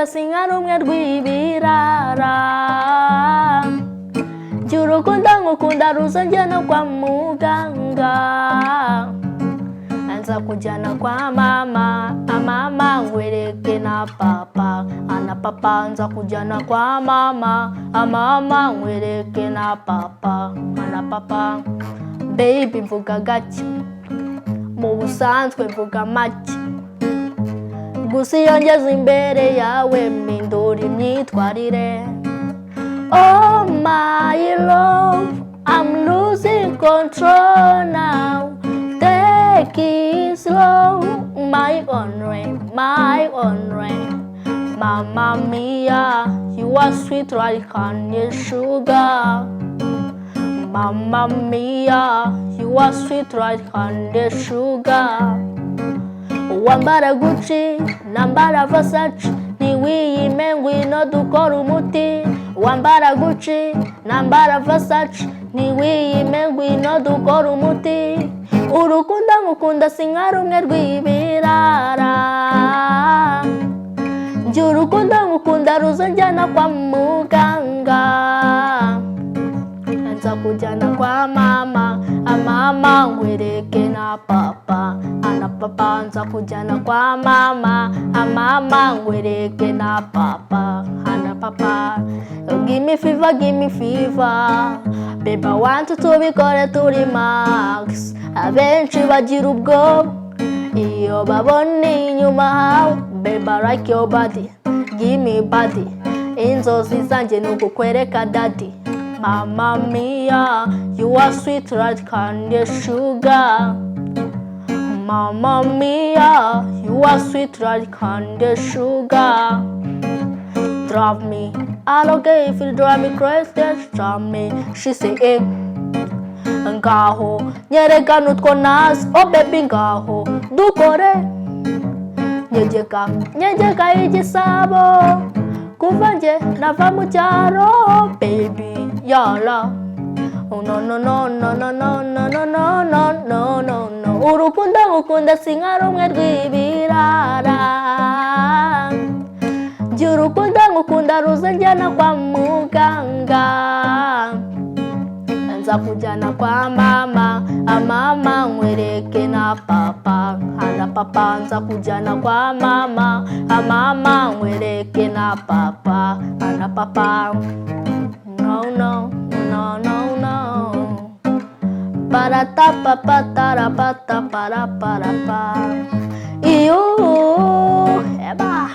ngukunda si nka rumwe rw'ibirara. Njye urukundo ngukunda ruzanjyana kwa muganga. Nza kujyana kwa mama, mama nkwereke na papa, ana papa. Nza kujyana kwa mama, mama nkwereke na papa, ana papa. Baby, mvuga gake, mu busanzwe mvuga make, gusa iyo ngeze imbere yawe mpindura imyitwarire. Oh my love, I'm losing control now. Take it slow, my only, my only. Mama mia, you are sweet like honey sugar. Mama mia, you are sweet like honey sugar. Wambara Gucci, nambara Versace, ntiwiyime, ngwino dukora umuti. Wambara Gucci, nambara Versace, ntiwiyime, ngwino dukora umuti. Urukundo ngukunda si nka rumwe rw'ibirara. Njye urukundo ngukunda ruzanjyana kwa muganga. Nza kujyana kwa mama, mama nkwereke na papa, ana papa. Nza kujyana kwa mama, mama nkwereke na papa, ana papa. Give me fever, give me fever, baby, I want to tubikore turi max. Abenshi bagira ubwoba iyo babona inyuma hawe. Baby, I like your body, give me body. Inzozi zanjye ni ukukwereka daddy. Mama mia, you are sweet like candy sugar. Mama mia, you are sweet like candy sugar. Drive me, I don't care if you drive me crazy, just drive me. She say, eh. Ngaho, nyerekana utwo nazi, oh baby, ngaho, dukore. Nyegeka, nyegeka igisabo, kuva njye nava mu cyaro, baby, yala. Oh no no no no no no no no no no no no no. Urukundo ngukunda si nka rumwe rw'ibirara. Njye urukundo ngukunda ruzanjyana kwa muganga. Nza kujyana kwa mama, mama nkwereke na papa, na papa. Nza kujyana kwa mama, mama nkwereke na papa, na papa. No no no no no. Para ta pa pa ta pa ta para para pa. Iyo eba.